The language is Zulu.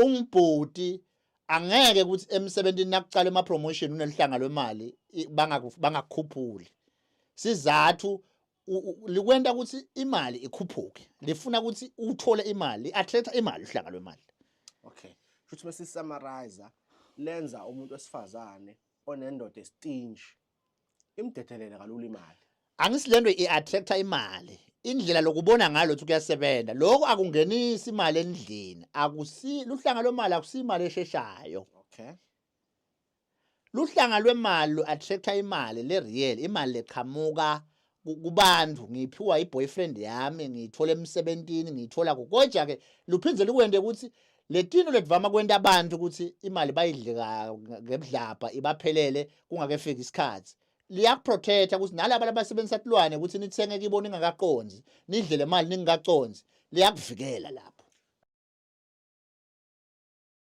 Ungibhuti angeke ukuthi emsebentini nakucala ema promotion unelihlanga lwemali bangakukhuphuli. Sizathu likwenta ukuthi imali ikhuphuke, lifuna ukuthi uthole imali, li-attract imali uhlanga lwemali. Okay, futhi bese summarize, lenza umuntu wesifazane onendoda estingy imdedelele kalula imali. Angisilento i-attracta imali, indlela lokubona ngalo ukuthi kuyasebenza lokho, akungenisi imali endlini, akusi luhlanga lwemali, akusi imali esheshayo. Luhlanga lwemali lu-attracta imali le-real, imali leqhamuka kubantu, ngiyiphiwa i-boyfriend yami, ngiyithola emsebentini, ngiyithola kodwa ke luphindze likwente ukuthi letino letivama kwenta abantu ukuthi imali bayidle ngebudlabha, ibaphelele kungakefiki isikhathi. Liyakuprotecta ukuthi nalaba labasebenzisa tilwane ukuthi nithenge kibo ningakaqonzi, nidle le mali ningakaconzi, liyakuvikela lapho.